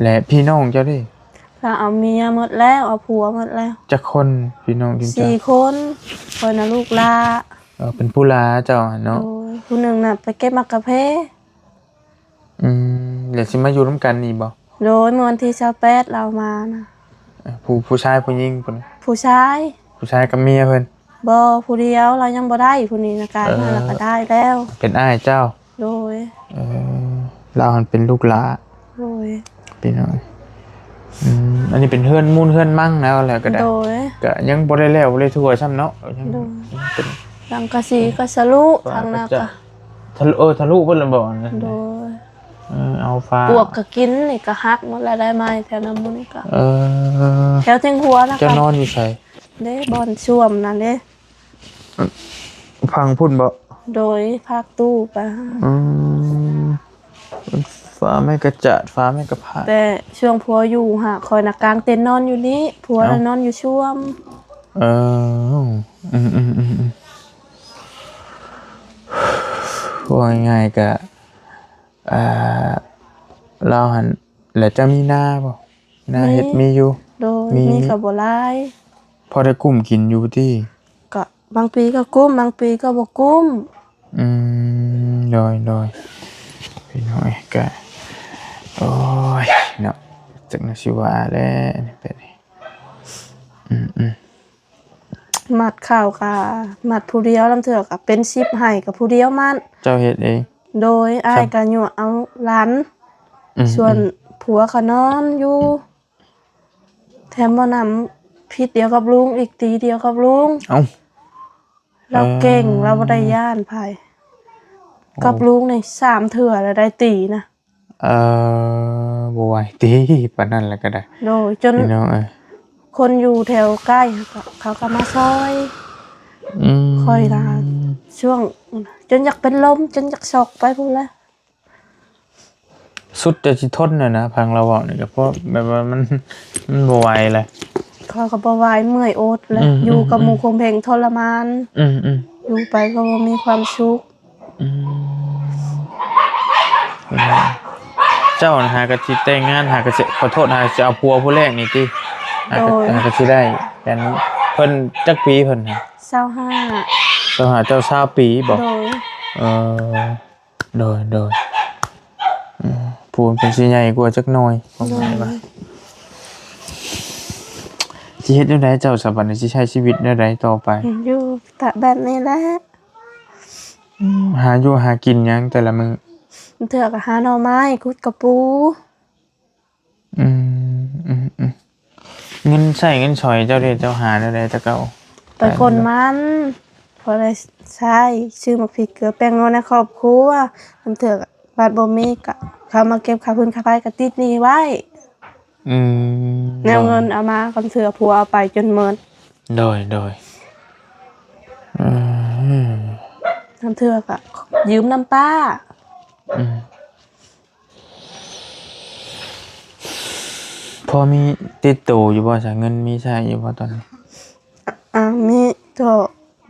ແລະ ພີ່ນ້ອງເຈົ້າເດ? ລາວເອົາເມຍໝົດແລ້ວ ເອົາຜົວໝົດແລ້ວ. ຈັກຄົນ ພີ່ນ້ອງເຈົ້າ? ສີ່ຄົນ. ຂ້ອຍນະລູກຫຼ້າ. ເອີ ເປັນຜູ້ຫຼ້າເຈົ້າຫັ້ນເນາະ? ໂດຍ. ຜູ້ໜຶ່ງນະໄປເກັບໝາກກາເຟ. ອືມ ແລ້ວຊິມາຢູ່ນຳກັນນີ້ບໍ່? ໂດຍ. ເມື່ອວັນທີຊາວແປດລາວມານະ. ເອີ ຜູ້ ຜູ້ຊາຍຜູ້ຍິງພຸ້ນ? ຜູ້ຊາຍ. ຜູ້ຊາຍກັບເມຍເພິ່ນ? ບໍ່ ຜູ້ດຽວ ລາວຍັງບໍ່ໄດ້ ຜູ້ນີ້ນະ ກາຍມາ ເອີ ແລ້ວກໍໄດ້ແລ້ວ. ເປັນອ້າຍເຈົ້າ? ໂດຍ. ເອີ ລາວຫັ້ນເປັນລູກຫຼ້າ. ໂດຍ. ພີ່ນ້ອງ ອືມ ອັນນີ້ເປັນເຮືອນມູນເຮືອນມັງແລ້ວ ແລ້ວກໍໄດ້. ໂດຍ. ກໍຍັງບໍ່ໄດ້ແລ້ວ ບໍ່ໄດ້ທົ່ວຊ້ຳເນາະ. ໂດຍ. ຍັງເປັນ ສັງກະສີກໍສະລຸ ທາງໜ້າກໍ ທະລຸ ເອີ ທະລຸເບິດແລ້ວບໍ່? ໂດຍ. ເອີ ເອົາຟ້າ ປວກກໍກິນ ນີ້ກໍຫັກໝົດແລ້ວ ໄດ້ໄມ້ແຖວນັ້ນໝູ່ນີ້ກໍ ເອີ ແຖວເທິງຫົວນະ. ເຈົ້ານອນຢູ່ໃສ? ເດ້ ບ່ອນສ້ວມນັ້ນເດ້. ຝັ່ງພຸ້ນບໍ່? ໂດຍ ພາກຕູ້ໄປ. ອືມ ຝາໄມ້ກະຈາດ ຝາໄມ້ກະພາດ. ແຕ່ຊ່ວງຜົວຢູ່ຫາ ຂ້ອຍນະກາງເຕັນນອນຢູ່ນີ້ ຜົວນະ ເອົ້າ ນອນຢູ່ຊວມ. ເອີ ອືມໆໆໆ ເວົ້າງ່າຍໆ ກະ ອ່າ ລາວຫັ້ນ ແລ້ວເຈົ້າມີນາບໍ່? ນາເຮັດ ມີ ມີຢູ່. ໂດຍ ມີ ມີ ມີກະບໍ່ຫຼາຍ ພໍໄດ້ກຸ້ມກິນຢູ່ຕິ? ກະບາງປີກະກຸ້ມ ບາງປີກະບໍ່ກຸ້ມ. ອືມ ໂດຍ ໂດຍ ພີ່ນ້ອງເອີຍ ກະ ໂອ້ຍ ເນາະ ຈັກແນວຊິວ່າແຫຼະ ອັນນີ້ເປັນ ອືມໆ ມັດເຂົ້າກະມັດຜູ້ດຽວ ລາງເທື່ອກະເປັນສິບໄຮ່ກະຜູ້ດຽວມັດ. ເຈົ້າເຮັດເອງ? ໂດຍ ອ້າຍກະຍົວະເອົາຫຼັງ. ອືມ ສ່ວນ ອືມ ຜົວກະນອນຢູ່ ແຖມໝໍນ້ຳພິດດຽວກັບລຸງອີກ ຕີດຽວກັບລຸງ. ເອົ້າ ລາວເກັ່ງ ເອີ ລາວບໍ່ໄດ້ຢ້ານໃຜ. ໂອ້ ກັບລຸງນີ້ສາມເທື່ອແລ້ວໄດ້ຕີນະ. ເອີ ບໍ່ໄຫວຕິ ປານນັ້ນແລ້ວກະໄດ້. ໂດຍ ຈົນ ພີ່ນ້ອງເອີຍ ຄົນຢູ່ແຖວໃກ້ເຂົາກະມາຊ່ອຍ. ອືມ ຂ້ອຍນະ ຊ່ວງ ຈົນຢາກເປັນລົມ ຈົນຢາກຊັອກໄປພຸ້ນແຫຼະ. ສຸດຈະຊິທົນແລ້ວນະ ຟັງລາວເວົ້ານີ້ກະ ເພາະແບບວ່າມັນ ມັນບໍ່ໄຫວແລ້ວ. ຂ້ອຍກະບໍ່ໄຫວ ເມື່ອຍອົດແລ້ວ. ອືມ ຢູ່ກັບໝູ່ ອືມ ຄົງເພັງທໍລະມານ. ອືມໆ ຢູ່ໄປກະບໍ່ມີຄວາມສຸກ. ອືມ ເຈົ້າຫັ້ນຫາກະຊິແຕ່ງງານ ຫາກະຊິ ຂໍໂທດ ຫາກະຊິເອົາຜົວຜູ້ແລກນີ້ຕິ? ຫາກະ ໂດຍ ຫາກະຊິໄດ້ ແມ່ນ ເພິ່ນຈັກປີເພິ່ນຫະ? ຊາວຫ້າ. ຊາວຫ້າ ເຈົ້າຊາວປີບໍ? ໂດຍ ເອີ ໂດຍ ໂດຍ ອືມ ຜູ້ເພິ່ນຊິໃຫຍ່ກວ່າຈັກໜ້ອຍ ຄວາມໝາຍວ່າ ໂດຍ ຊິເຮັດແນວໃດເຈົ້າສະ ບາດນີ້ຊິໃຊ້ຊີວິດແນວໃດຕໍ່ໄປ? ຢູ່ຕະ ແບບນີ້ແຫຼະ. ອືມ ຫາຢູ່ຫາກິນຫຍັງແຕ່ລະມື້? ບາງເທື່ອກະຫາໜໍ່ໄມ້ ຂຸດກະປູ. ອືມ ອືມໆ ເງິນໃຊ້ເງິນສອຍເຈົ້າເດ ເຈົ້າຫາແນວໃດແຕ່ເກົ່າ? ໄປກົນມັນ ພໍໄດ້ໃຊ້ ຊື້ໝາກພິກເກືອແປ້ງນົວໃນຄອບຄົວ. ບາງເທື່ອບາດບໍ່ມີກະເຂົາມາເກັບຄ່າຟືນຄ່າໄຟ ກະຕິດໜີ້ໄວ້. ອືມ ແນວເງິນເອົາມາ ບາງເທື່ອຜົວເອົາໄປຈົນໝົດ. ໂດຍ ໂດຍ ອືມ ບາງເທື່ອກະຢືມນຳປ້າ. ອືມ ພໍມີຕິດໂຕຢູ່ບໍ່ຊະ? ເງິນມີໃຊ້ຢູ່ບໍ່ຕອນນີ້? ອາ ມີໂຕ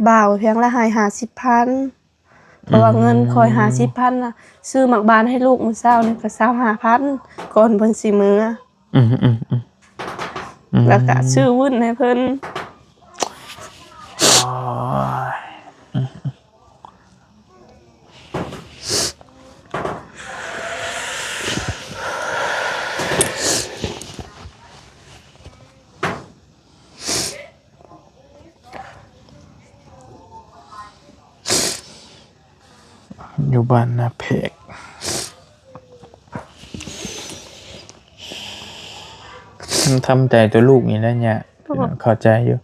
ບ່າວພຽງລະໃຫ້ຫ້າສິບພັນ ເພາະວ່າເງິນຂ້ອຍຫ້າສິບພັນນະ ຊື້ໝາກບານໃຫ້ລູກມື້ເຊົ້ານີ້ກະຊາວຫ້າພັນ ກ່ອນເພິ່ນຊິເມືອ. ອືມໆໆ ອືມ ແລ້ວກະຊື້ວຸ້ນໃຫ້ເພິ່ນ. ໂອ້ຍ ຢູ່ບ້ານນາແພກ ທຳໃຈໂຕລູກນີ້ແຫຼະຍາກ ເຂົ້າໃຈຢູ່.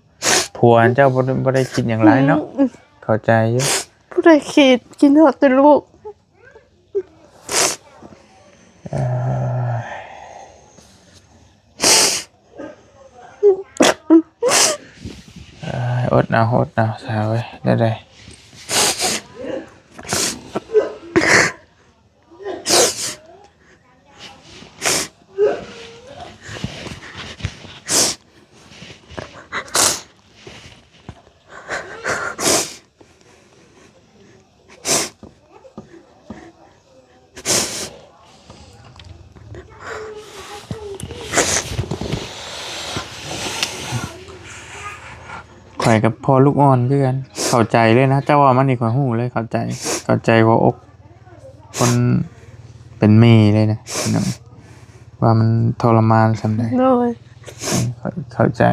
ຜົວເຈົ້າບໍ່ ບໍ່ໄດ້ຄິດຫຍັງຫຼາຍເນາະ. ອືມ ເຂົ້າໃຈຢູ່. ຜູ້ໃດຄິດ ຄິດຮອດແຕ່ລູກ. ເອີ ເອີ ອົດເອົາ ອົດເອົາ ສາວເອີຍ ແນວໃດ? ຂ້ອຍກະພໍ່ລູກອ່ອນຄືກັນ ເຂົ້າໃຈເລີຍນະ. ເຈົ້າເວົ້າມານີ້ຂ້ອຍຮູ້ເລີຍ ເຂົ້າໃຈ ເຂົ້າໃຈຫົວອົກ ຄົນເປັນແມ່ເລີຍນະພີ່ນ້ອງ ວ່າມັນທໍລະມານສ່ຳໃດ. ໂດຍ ເຂົ້າ ເຂົ້າໃຈ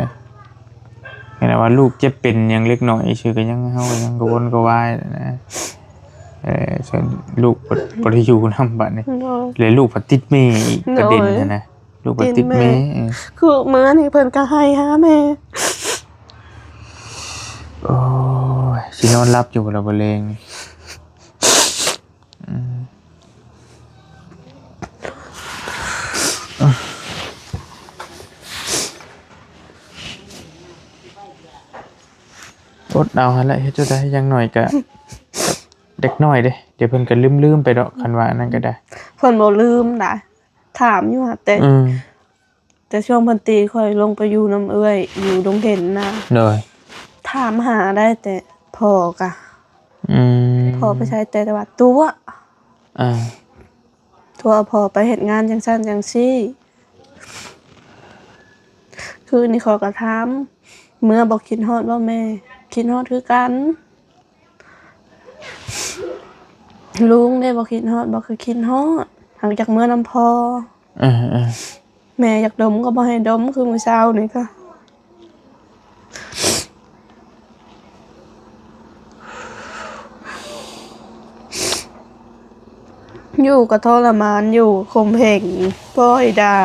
ແມ່ນວ່າລູກເຈັບເປັນຫຍັງເລັກນ້ອຍຊື່ກະຍັງ ເຮົາກະຍັງກະວົນກະວາຍນະ. ເອີ ສ່ວນລູກບໍ່ ບໍ່ໄດ້ຢູ່ນຳບາດນີ້ ໂດຍ ແລະລູກພັດຕິດແມ່ອີກ ໂດຍ ກະເດັ່ນຫັ້ນນະ. ລູກບັດຕິດແມ່ ຕິດແມ່ ເອີ ຄືມື້ນີ້ເພິ່ນກະໄຫ້ຫາແມ່. ໂອ້ຍ ຊິນອນຫຼັບຢູ່ບໍ່ລະ ບໍ່ແລງນີ້? ອືມ ອົດເອົາຫັ້ນແຫຼະ ເຮັດຈັ່ງໃດ ຢ່າງໜ້ອຍກະ ເດັກນ້ອຍເດ້ ດຽວເພິ່ນກໍລືມໆໄປດອກ ຄັນວ່າອັນນັ້ນກໍໄດ້. ເພິ່ນບໍ່ລືມດາ ຖາມຢູ່ຫາ ແຕ່ ອືມ ແຕ່ຊ່ວງເພິ່ນຕີຂ້ອຍລົງໄປຢູ່ນຳເອື້ອຍຢູ່ດົງເຫັນນະ ໂດຍ ຖາມຫາໄດ້ແຕ່ພໍ່ກະ ອືມ ພໍ່ໄປໃສ ແຕ່ວ່າຕົວະ ອ່າ ຕົວະພໍ່ໄປເຮັດງານຈັ່ງຊັ້ນຈັ່ງຊີ້. ຄືນີ້ຂ້ອຍກໍຖາມ ເມືອບໍ່ຄິດຮອດບໍ່ແມ່? ຄິດຮອດຄືກັນ. ລຸງເດ້ ບໍ່ຄິດຮອດບໍ່? ຄືຄິດຮອດ ຫາກຢາກເມືອນຳພໍ່. ເອີໆ ແມ່ຢາກດົມກໍບໍ່ໃຫ້ດົມ ຄືມື້ເຊົ້ານີ້ກໍ ຢູ່ກໍທໍລະມານຢູ່ ຂົ່ມເຫງ ປ້ອຍດ່າ.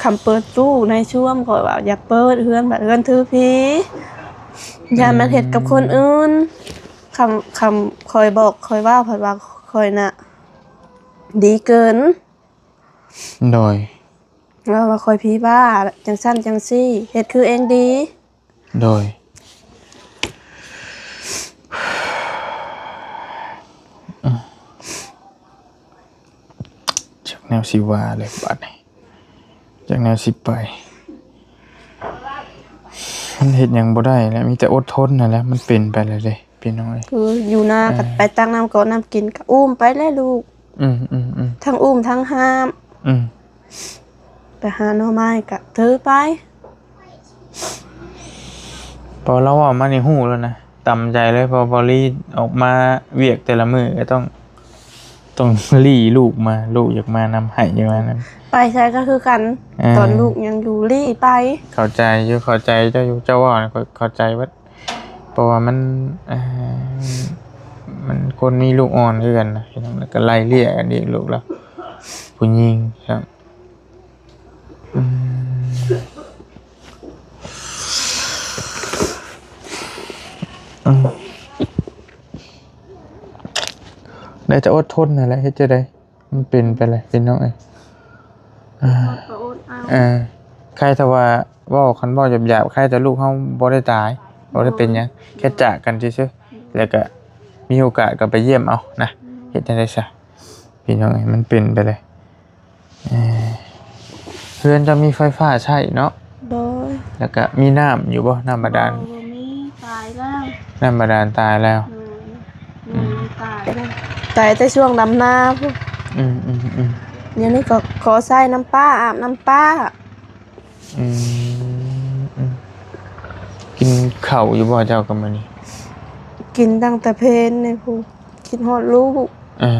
ຄຳເປີດຕູ້ໃນຊ່ວງ ຂ້ອຍວ່າຢ່າເປີດເຮືອນ ບາດເຮືອນຖືຜີ ຢ້ານມັນເຮັດກັບຄົນອື່ນ. ຄຳ ຄຳຂ້ອຍບອກ ຂ້ອຍເວົ້າ ເພິ່ນວ່າຂ້ອຍນະດີເກີນ. ໂດຍ ເວົ້າວ່າຂ້ອຍຜີບ້າ ຈັ່ງຊັ້ນຈັ່ງຊີ້ ເຮັດຄືເອງດີ. ໂດຍ ຈັກແນວຊິວ່າເລີຍບາດນີ້ ຈັກແນວຊິໄປ ມັນເຮັດຫຍັງບໍ່ໄດ້ແລ້ວ ມີແຕ່ອົດທົນຫັ້ນແຫຼະ ມັນເປັນໄປແລ້ວເດ້ ພີ່ນ້ອງເອີຍ. ຄືຢູ່ນາກໍ ເອີ ໄປຕັກນ້ຳກອກນ້ຳກິນ ກໍອຸ້ມໄປແຫຼະລູກ. ອືມໆໆ ທັງອຸ້ມທັງຫາບ. ອືມ ໄປຫາໜໍ່ໄມ້ກະຖືໄປ. ພໍລາວເວົ້າມານີ້ຮູ້ແລ້ວນະ ຕຳໃຈເລີຍ ເພາະບໍ່ລີອອກມາວຽກແຕ່ລະມື້ກໍຕ້ອງ ຕ້ອງລີລູກມາ ລູກຢາກມານຳ ໃຫ້ຢາກມານຳ. ໄປໃສກໍຄືກັນ ເອີ ຕອນລູກຍັງຢູ່ລີໄປ. ເຂົ້າໃຈຢູ່ ເຂົ້າໃຈເຈົ້າຢູ່ ເຈົ້າເວົ້ານະ ຂ້ອຍເຂົ້າໃຈເບິດ ເພາະວ່າມັນ ເອີ ມັນຄົນມີລູກອ່ອນຄືກັນນະ ພີ່ນ້ອງ ແລ້ວກໍໄລ່ເລ່ຍກັນອີກ ລູກລາວ ຜູ້ຍິງຊ້ຳ. ອືມ ອືມ ໄດ້ແຕ່ອົດທົນຫັ້ນແຫຼະ ເຮັດຈັ່ງໃດ ມັນເປັນໄປແລ້ວ ພີ່ນ້ອງເອີຍ. ອ່າ ກໍອົດເອົາ ອ່າ ໃຄແຕ່ວ່າເວົ້າ ຄັນເວົ້າຫຍາບໆ ໃຄແຕ່ລູກເຮົາບໍ່ໄດ້ຕາຍ ບໍ່ໄດ້ເປັນຫຍັງ ແຄ່ຈາກກັນຊື່ໆ ແລ້ວກໍມີໂອກາດກໍໄປຢ້ຽມເອົານະ. ເຮັດຈັ່ງໃດຊະ ພີ່ນ້ອງເອີຍ ມັນເປັນໄປແລ້ວ. ເອີ ເຮືອນເຈົ້າມີໄຟຟ້າໃຊ້ເນາະ? ໂດຍ ແລ້ວກະມີນ້ຳຢູ່ບໍ່? ນ້ຳບາດານ? ບໍ່ ບໍ່ມີ ຕາຍແລ້ວ ນ້ຳບາດານຕາຍແລ້ວ. ໂດຍ ອືມ ຕາຍແລ້ວ ຕາຍແຕ່ຊ່ວງດຳນາພຸ້ນ. ອືມໆໆ ດຽວນີ້ກໍຂໍໃຊ້ນ້ຳປາ ອາບນ້ຳປາ. ອືມ ອືມ ກິນເຂົ້າຢູ່ບໍ່ເຈົ້າກັບມື້ນີ້? ກິນຕັ້ງແຕ່ເພນນີ້ພຸ້ນ ຄິດຮອດລູກ. ເອີ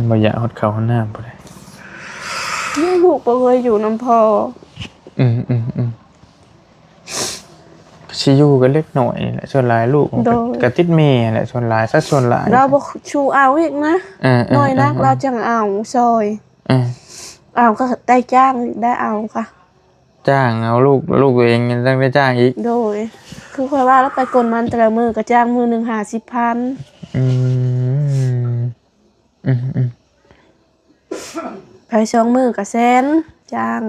ໆ ບໍ່ຢາກຮອດເຂົ້າຮອດນ້ຳພຸ້ນເດ້. ລູກບໍ່ເຄີຍຢູ່ນຳພໍ່. ອືມໆໆ ຊິຢູ່ກັບເດັກນ້ອຍນີ້ແຫຼະ ສ່ວນຫຼາຍລູກມັນກໍ ໂດຍ ກໍຕິດແມ່ແຫຼະ ສ່ວນຫຼາຍ ຊະສ່ວນຫຼາຍ. ລາວບໍ່ຊູເອົາອີກນະ. ເອີໆໆ ນ້ອຍນັກ ລາວຈັ່ງເອົາຊ່ອຍ. ເອີ ເອົາກໍໄດ້ຈ້າງ ໄດ້ເອົາກະ ຈ້າງເອົາລູກ ລູກຕົວເອງຍັງຕ້ອງໄດ້ຈ້າງອີກ. ໂດຍ ຄືຂ້ອຍວ່າລະ ໄປກົນມັນແຕ່ລະມື້ກໍຈ້າງມື້ໜຶ່ງຫ້າສິບພັນ. ອືມ ອືມໆ ໄປສອງມື້ກໍແສນ ຈ້າງ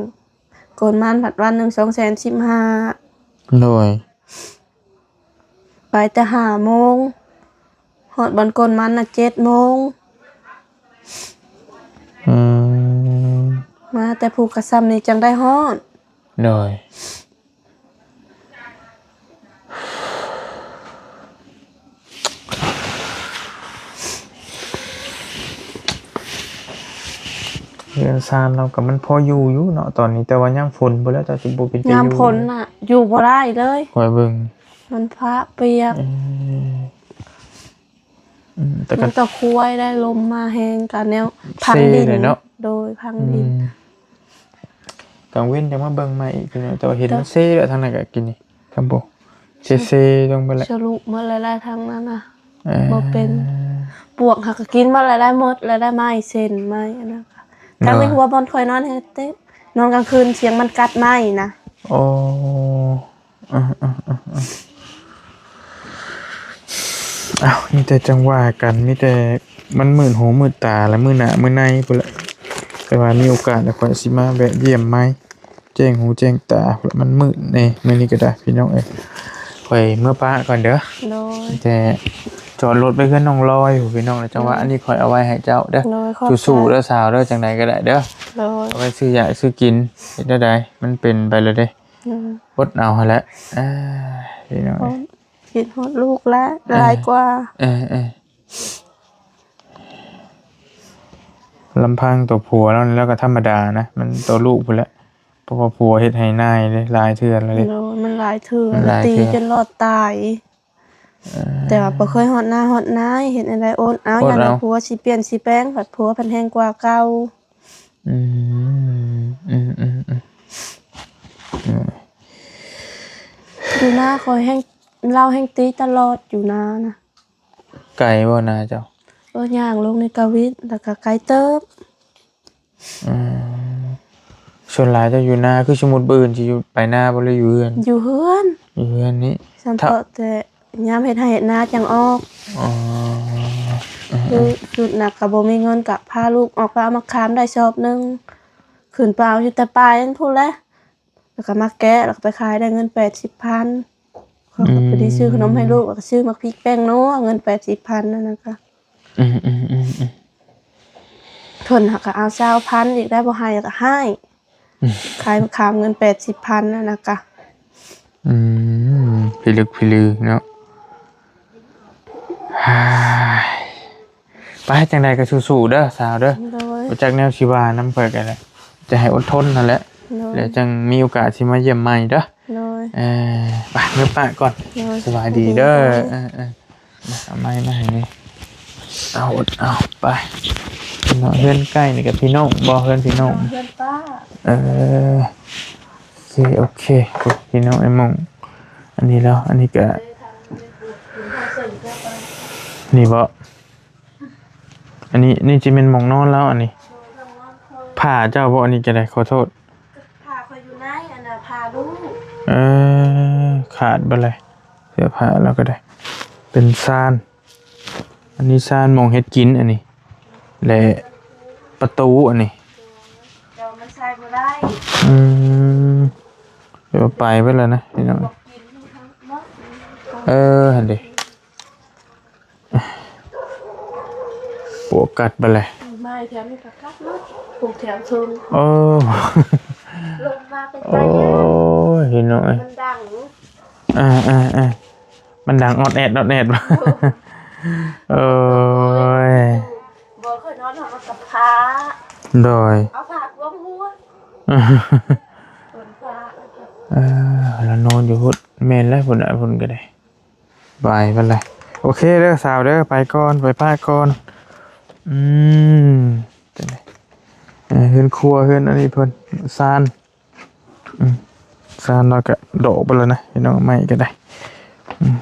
ກົນມັນພັດວັນໜຶ່ງສອງແສນສິບຫ້າ. ໂດຍ ໄປແຕ່ຫ້າໂມງ ຮອດບ່ອນກົນມັນນະເຈັດໂມງ. ອືມ ມາແຕ່ພູກະຊຳນີ້ຈັ່ງໄດ້ຮອດ. ໂດຍ ເຮືອນຊານລາວກໍມັນພໍຢູ່ຢູ່ເນາະຕອນນີ້ ແຕ່ວ່າຍາມຝົນພຸ້ນແຫຼະ ເຈົ້າຊິບໍ່ເປັນຕາຢູ່. ຍາມຝົນນະ ຢູ່ບໍ່ໄດ້ເລີຍ ຂ້ອຍເບິ່ງ ມັນພະປຽກ. ເອີ ອືມ ແຕ່ກໍ ມັນກໍຄວາຍໄດ້ ລົມມາແຮງ ກະແນວພັງດິນເນາະ. ໂດຍ ພັງດິນ. ອືມ ກາງເວັນຈັ່ງມາເບິ່ງໃໝ່ອີກ ພີ່ນ້ອງ ແຕ່ວ່າເຫັນມັນເຊແລ້ວທາງນັ້ນກະກິນນີ້ ຄຳບໍ່ ເຊໆລົງໄປແລ້ວ ສະລຸໝົດແລ້ວທາງນັ້ນນະ. ເອີ ບໍ່ເປັນ ປວກຫາກະກິນໝົດແລ້ວ ໄດ້ໝົດແລ້ວ ໄດ້ໄມ້ເສັ້ນໄມ້ອັນນັ້ນ. ທາງໃນຫົວບ່ອນຂ້ອຍນອນແຮງເຕັມ ນອນກາງຄືນສຽງມັນກັດໄມ້ນະ. ໂອ້ ເອົ້າ ມີແຕ່ຈັ່ງວ່າກັນ ມີແຕ່ມັນມືດຫູມືດຕາ ແລະ ມື້ໜ້າມື້ໃນພຸ້ນແຫຼະ. ແຕ່ວ່າມີໂອກາດແລ້ວ ຂ້ອຍຊິມາແວະຢ້ຽມໃໝ່ ແຈ້ງຫູແຈ້ງຕາ ມັນມືດແດ່ມື້ນີ້ກໍໄດ້ພີ່ນ້ອງເອີຍ. ຂ້ອຍເມືອປະກ່ອນເດີ. ໂດຍ. ແຕ່ຈອດລົດໄວ້ເຮືອນນ້ອງລອຍພຸ້ນພີ່ນ້ອງ ແລ້ວຈັ່ງວ່າ ອືມ ອັນນີ້ຂ້ອຍເອົາໄວ້ໃຫ້ເຈົ້າເດີ. ໂດຍ ຂອບໃຈ. ສູ້ໆເດີສາວເດີ ຈັ່ງໃດກໍໄດ້ເດີ. ໂດຍ. ເອົາໄວ້ຊື້ຢາຊື້ກິນ ເຮັດແນວໃດ ມັນເປັນໄປແລ້ວເດ້. ອືມ. ອົດເອົາຫັ້ນແຫຼະ. ເອີ ພີ່ນ້ອງເອີຍ ຄິດຮອດລູກຫຼາຍ ເອີ ຫຼາຍກວ່າ. ເອີໆ ລຳພັງຕົວຜົວລາວນີ້ລາວກໍທຳມະດານະ ມັນຕົວລູກພຸ້ນແຫຼະ ເພາະວ່າຜົວເຮັດໃຫ້ນາຍເດ້ ຫຼາຍເທື່ອແລ້ວເດ້. ໂດຍ ມັນຫຼາຍເທື່ອ ມັນຫຼາຍເທື່ອ ຕີຈົນລອດຕາຍ. ເອີ ແຕ່ວ່າບໍ່ເຄີຍຮອດໜ້າຮອດນາຍ ເຮັດແນວໃດ ອົດເອົາ ອົດເອົາ ຢ້ານວ່າຜົວຊິປ່ຽນຊິແປງ ບັດຜົວພັດແຮງກວ່າເກົ່າ. ອືມ ອືມໆໆ ເອີ ຢູ່ນາຂ້ອຍແຮງ ລາວແຮງຕີຕະຫຼອດຢູ່ນານະ. ໄກບໍ່ນາເຈົ້າ? ເອີ ຍ່າງລົງນີ້ກະວິດ ແລ້ວກະໄກເຕີບ. ອືມ ສ່ວນຫຼາຍເຈົ້າຢູ່ນາ ຄືສົມມຸດມື້ອື່ນຊິຢູ່ ໄປນາບໍ່ ຫຼືຢູ່ເຮືອນ? ຢູ່ເຮືອນ ຢູ່ເຮືອນນີ້ ສຳເພາະແຕ່ຍາມເຮັດໄຮ່ເຮັດນາຈັ່ງອອກ. ອໍ ອືມໆ ຄື ຄືໜັກກະບໍ່ມີເງິນ ກະພາລູກອອກໄປເອົາໝາກຂາມໄດ້ສອບໜຶ່ງ ຂຶ້ນໄປເອົາຢູ່ແຕ່ປາຍນັ້ນພຸ້ນແຫຼະ. ແລ້ວກໍມາແກະ ແລ້ວກໍໄປຂາຍໄດ້ເງິນແປດສິບພັນ ຂ້ອຍກໍ ອືມ ພໍດີຊື້ຂະໜົມໃຫ້ລູກ ແລ້ວກໍຊື້ໝາກພິກແປ້ງນົວ ເງິນແປດສິບພັນນັ້ນນະກະ ອືມໆໆໆ ເພິ່ນຫາກະເອົາຊາວພັນອີກໄດ້ ບໍ່ໃຫ້ກໍຮ້າຍ ຂາຍໝາກຂາມເງິນແປດສິບພັນນັ້ນນະກະ ອືມ ພິລຶກພິລືເນາະ. ໄປ ຈັ່ງໃດກໍສູ້ໆເດີສາວເດີ. ໂດຍ. ບໍ່ຈັກແນວຊິວ່ານຳ ຂ້ອຍກໍແຫຼະ ຈະໃຫ້ອົດທົນຫັ້ນແຫຼະ. ໂດຍ. ແລ້ວຈັ່ງມີໂອກາດຊິມາຢ້ຽມໃໝ່ເດີ. ໂດຍ. ເອີ ໄປ ເມືອປະກ່ອນ. ໂດຍ. ສະບາຍດີເດີ. ເອີໆ ເອົາໄມ້ມາໃຫ້ນີ້ ເອົາ ເອົາ ໄປ. ເນາະ ເຮືອນໃກ້ນີ້ກໍພີ່ນ້ອງບໍ່? ເຮືອນພີ່ນ້ອງ ເຮືອນປ້າ. ເອີ ໂອເຄ ໂອເຄ ພີ່ນ້ອງ ໄອ້ໝ່ອງ ອັນນີ້ແລ້ວ ອັນນີ້ກະ ນີ້ບໍ່? ອັນນີ້ ນີ້ຊິແມ່ນໝ່ອງນອນລາວ ອັນນີ້ ຜ້າເຈົ້າບໍ່? ອັນນີ້ກະໄດ້ ຂໍໂທດ ຜ້າຂ້ອຍຢູ່ໃນ ອັນນ່າ ຜ້າລູກ. ເອີ ຂາດເບິດເລີຍ ເສື້ອຜ້າລາວກະໄດ້ ເປັນຊານ. ອັນນີ້ຊານໝ່ອງເຮັດກິນ ອັນນີ້ ແລະ ປະຕູ ອັນນີ້ ແຕ່ວ່າມັນໃສ່ບໍ່ໄດ້. ອືມ ແຕ່ວ່າໄປເບິດແລ້ວນະພີ່ນ້ອງ. ເອີ ຫັ້ນເດ ປວກກັດເບິດແລ້ວ. ໄມ້ແຖວນີ້ກໍກັດເນາະ ປູກແຖວເທິງ. ໂອ້ ລົມມາເປັນໄປ. ໂອ້ຍ ພີ່ນ້ອງເອີຍ ມັນດັງ. ອ່າໆ ມັນດັງອອດແອດ ອອດແອດ. ໂອ້ຍ ບໍ່ ຂ້ອຍນອນ ເຮົາກໍກັບຜ້າ. ໂດຍ. ເອົາຜ້າຄວມຫົວ. ເອີ ລາວນອນຢູ່ພຸ້ນ. ແມ່ນແລ້ວ ພຸ້ນນະ ພຸ້ນກໍໄດ້ ໄປເພິ່ນແຫຼະ. ໂອເຄເດີສາວເດີ ໄປກ່ອນ ໄປປະກ່ອນ. ອືມ ເຮືອນຄົວ ເຮືອນອັນນີ້ເພິ່ນ ຊານ ອືມ ຊານລາວກະດອກໄປແລ້ວນະພີ່ນ້ອງ ໄມ້ກໍໄດ້. ອືມ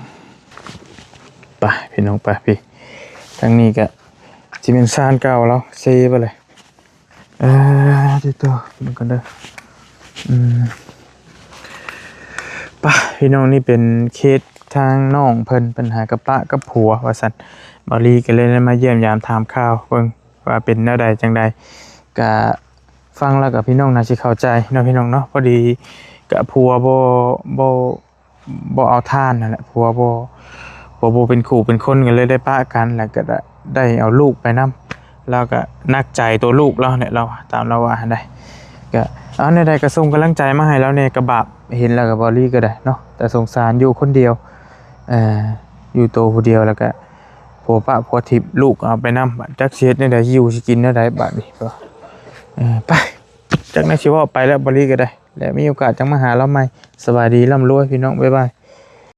ໄປພີ່ນ້ອງ ໄປພີ່. ທາງນີ້ກະຊິແມ່ນຊານເກົ່າລາວ ເຊໄປເລີຍ. ເອີ ຕິດຕໍ່ເບິ່ງກ່ອນເດີ. ອືມ ໄປພີ່ນ້ອງ ນີ້ເປັນເຂດທາງນ້ອງເພິ່ນ ເພິ່ນຫາກັບປະກັບຜົວວ່າຊັ້ນ. ບ່າວລີກໍເລີຍໄດ້ມາຢ້ຽມຢາມຖາມຂ່າວເບິ່ງ ວ່າເປັນແນວໃດຈັ່ງໃດ. ກະຟັງແລ້ວກະພີ່ນ້ອງໜ້າຊິເຂົ້າໃຈເນາະ ພີ່ນ້ອງເນາະ. ພໍດີກະຜົວບໍ່ ບໍ່ ບໍ່ເອົາທ່ານຫັ້ນແຫຼະ ຜົວບໍ່ ຜົວບໍ່ເປັນຄູ່ເປັນຄົນ ກໍເລີຍໄດ້ປະກັນ ແລ້ວກໍໄດ້ ໄດ້ເອົາລູກໄປນຳ. ລາວກໍໜັກໃຈຕົວລູກລາວແຫຼະ ລາວ ຕາມລາວວ່າຫັ້ນໃດ. ກໍເອົາແນວໃດກໍສົ່ງກຳລັງໃຈມາໃຫ້ລາວແດ່ ກໍບາບ ເຫັນແລ້ວກໍ ບ່າວລີກໍໄດ້ເນາະ ແຕ່ສົງສານຢູ່ຄົນດຽວ ເອີ ຢູ່ໂຕຜູ້ດຽວ ແລ້ວກໍ ຜົວປະຜົວຖິ້ມ ລູກເອົາໄປນຳ ຈັກຊິເຮັດແນວໃດ ຊິຢູ່ຊິກິນແນວໃດບາດນີ້. ເອີ ໄປ ຈັກແນວຊິເວົ້າ ໄປແລ້ວ ບ່າວລີກໍໄດ້ ແລ້ວມີໂອກາດຈັ່ງມາຫາລາວໃໝ່. ສະບາຍດີ ລ່ຳລວຍພີ່ນ້ອງ ບາຍບາຍ.